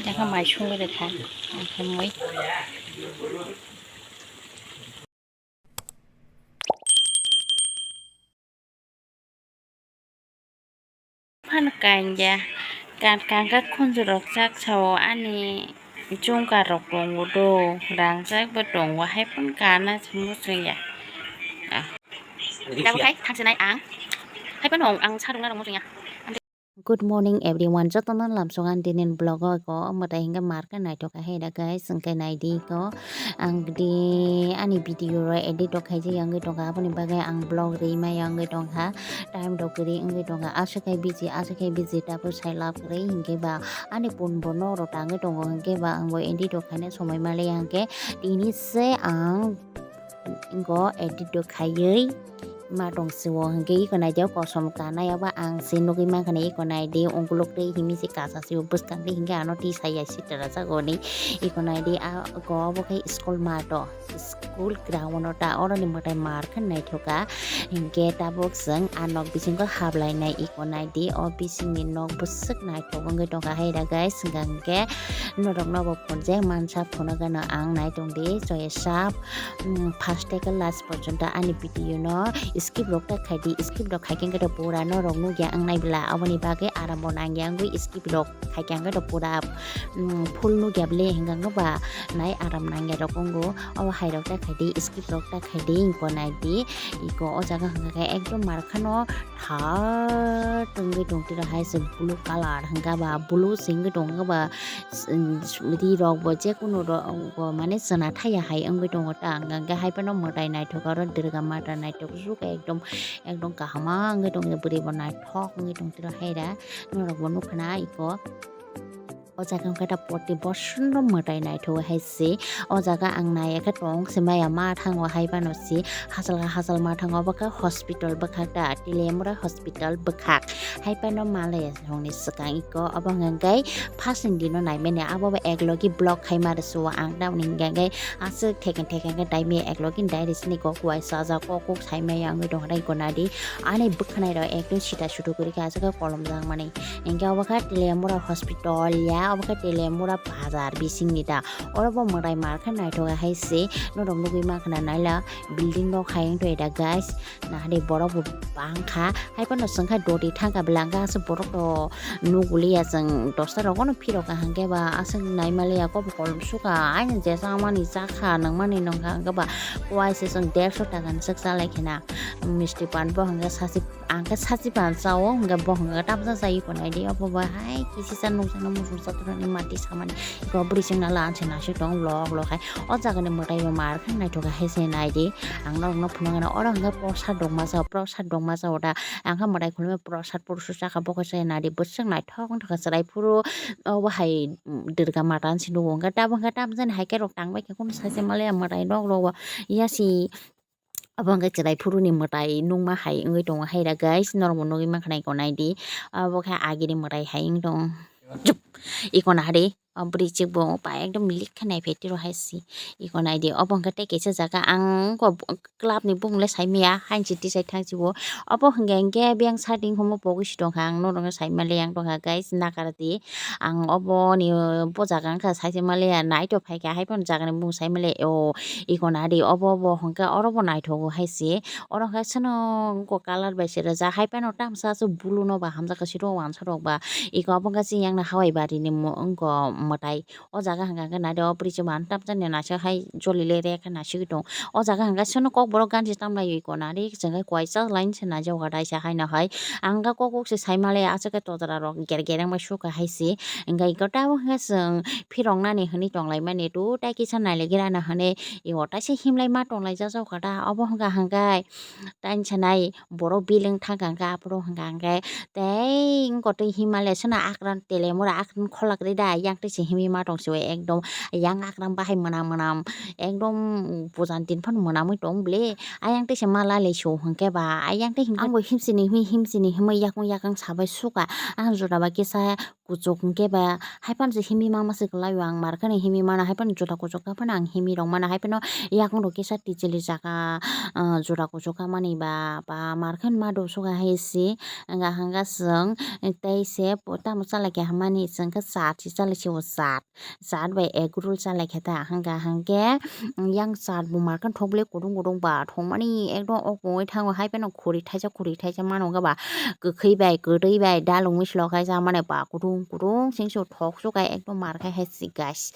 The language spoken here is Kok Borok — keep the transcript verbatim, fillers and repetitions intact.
Yakha mai sungwi rwkha, ang khe mui. Phano kangya, kan kangkha khunjurok chak sao ani chungkarok tongo do, rangchak bo tongo, hai phano kana se muchungya. Ah. Tabuk hai thangsinai ang, hai phano ang sa rwna rok muchungya. Good morning everyone, jotono lamsongan dinin vlog o ko mwtai hingke marka naithok ahe da guys, hingke naidi ko ang di ani video ro edit rok khaijak yangwi tongkha, aboni bagwi ang vlog ri ma yangwi tongkha, time rok kwrwi wngwi tongkha, aswk khai busy aswk khai busy tabuk sai lab kwrwi hingke ba ani phone bo nok rok tangwi tongo hingke ba ang bo edit rok khaina somoi maliya hingke tini se ang go edit rok khaiwi ma tong sio hingke iko naidi o kosom kanai abo ang se nugui mankha na iko naidi ungkuluk tei himi se kasa sio bwskang tei hingke ano tisaya sitra rajak oni iko naidi a go obo khe school mato school ground o ta oro ni mwtai mar khe naithoka hingke tabuk chwng a nok bisingo hablainai iko naidi o bisingni nok bwswk naithok wngwi tongkha hai da guys hingkha hingke norok no bo phunjak mansa phunukgano ang nai tongdi joya sap. First tei last porjonto ani video no skip rok ta khaidi, skip rok khaikhe hwnkhe to pura norok nukya wngnai bwla, aboni bagwi aram bo nangya wngwi skip rok khaikhe hwnkhe to pura full nukya bwle hwnkhe ba nai aram nangya rok wngo. Obo hai rok ta khaidi, skip rok ta khaidi, hwnkhe naidi iko o jaga hwnkhe ekdom markhano tha tongwi tongtwira hai se blue colour hwnkhe ba blue se wngwi tongkhe ba. Ri rok bo je kunu rok bo mane chwna thaya hai wngwi tongo ta hwnkha hwnkhe hai phano mwtai naithok aro Durga mata naithok juk ekdom ekdom kaham wngwi tongkhe bwrwi bo naithok wngwi tongtwiro hai da norok bo nukha na iko o jaga wngkha ta poti bosono mwtai naithok hai se o jaga ang nai khe tong se maya ma thango hai phano se hachal hachal ma thango obo khe hospital bwkhak ta Teliamura hospital bwkhak. Hai phano malaya songni swkang iko obo hwnka hwnkhe first ni dino naimani abo bo eklogi vlog khaima rwsio ang tamoni hwnka hwnkhe aswk thekeng thekeng khe daimaya eklogi dai rwsini kok uaisa ja kok kok saimaya wngwi tongkha tei iko naidi ani bwkhanai rok ekdom sita sutu kwrwi khe aswk khe kolom jakmani hwnkhe obo khe Teliamura hospital ya obo khe Teliamura bazar bisingni da oro bo mwtai mar khe naithok hai se norok nugui mankha na naila building rok hai wngtoi da guys. Nahari borok bo bangkha hai phano chwngkha doti thangkha belangkha aswk borok to nuguli ya chwng dosta rogo no phirok kaham khe ba aswk naimaliya kok kolom sukha aini jesa mani chakha nangmani nongkha hwnkhe ba kuaisa chwng derso taka ni swk chalai khena misti pan bo hwnkhe sachi ang khe sachi pan chao hwnkhe bo hwnkhe tamsa chai iko naidi obo bai hai kisisa nukjaknai muchung chatrani mati samani iko bwrwi chwngno la anse naisik tong lok lok hai o jaga ni mwtai bo mar khe naithok hai se naidi. Ang norokno phunukgano oro hwnkhe prosad rok masa prosad rok masa o da ang khe mwtai khulumui prosad pursuk chakha bokhe se nadi bwswk naithok wngthokha chwrai phuru obo hai Durga mata hinwi nugo hwnkhe tabuk hwnkhe tamjani hai khe rok tangbai khe kunu saisa maliya mwtai nok rok bo yasi obo hwnkhe chwrai phuruni mwtai nukma hai wngwi tongo hai da guys norokbo nugui mankha na iko naidi obo khe agini mwtai hai wngwi tongo. Iko nahadi. O bwrwi chikbo pa ekdom lik khe naiphaitiro hai se iko naidi obo hwnkhe tei kaisa jaga ang club ni bumung le saimaya hainsi tisai thangsio obo hwnkhe hwnkhe biyang sarding humo pogwi si tongkha ang norokno saimaliya ang tongkha guys nakardi ang obo ni bo jaga wngkha saisa maliya naitokphaikha hai phano jaga ni bumung saimaliya o iko nahadi obo bo hwnkhe oro bo naithogo hai se oro hwnkhe sono wngkha colour bai se rijak hai phano tamsa aswk blue no ba hamjakha siro uansukha rok ba. Iko obo wngkha chini yang ni hawai bari ni mo-, wngkha mwtai. O jaga hwnkha hwnkhe nari o bridge o mantap jani naisik hai joli le rek hai naisik tong. O jaga hwnkha sono kokborok ganji tamlai iko nari chwng hai kuaisa line se naijak o kaisa hai no hai. Ang khe kok kok se sai male aswk khe totra rok ger ger wng bai sukha hai se. Hwnkhe iko tabuk hwnkhe chwng phirok nani hwnwi tong lai mani tu tai kisa nai lai gira no hwnwi iko taisa himlai ma tong lai jak o kata obo hwnkha hwnkhe tai sanai. Borok bileng thangkha hwnkhe aphuru hwnkha hwnkhe tei wngkha tei Himalaya sano akwran Teliamura akwran kholak rida yang tei se himwi ma tong se ekdom yang akwran bahai mwnam mwnam ekdom pujan din phano mwnamwi tong bwle ayang tei se ma lalai se hwnkhe ba ayang tei himsini himwi himsini himwi yakung yakung sabai sukha ang jora bai kisa kuchuk hwnkhe ba haiphano se himwi mama se kwlaio ang, markheno himwi mano, haiphano juda kuchuk kha phano ang himwi rwk mano, haiphano yakung rok kisa tichili jaka, ah, juda kuchuk kha mani ba, ba markheno ma do suka hai se, wngkha hwnkhe chwng tei se tamo chalai kha hwnmani chwng khe chat se chalai se o chat. Chat bai egg roll chalai khe ta, hwnkha hwnkhe yang chat bo markheno thok bwlai kudung kudung ba thwngmani ekdom ok ungui thango, haiphano khuri thaisa khuri thaisa mano wngkha ba kwkhwi bai kwtwi bai dalungwi se lokhai cha mani ba kudung kudung sengso thok sukai ekdom markhai hai se guys.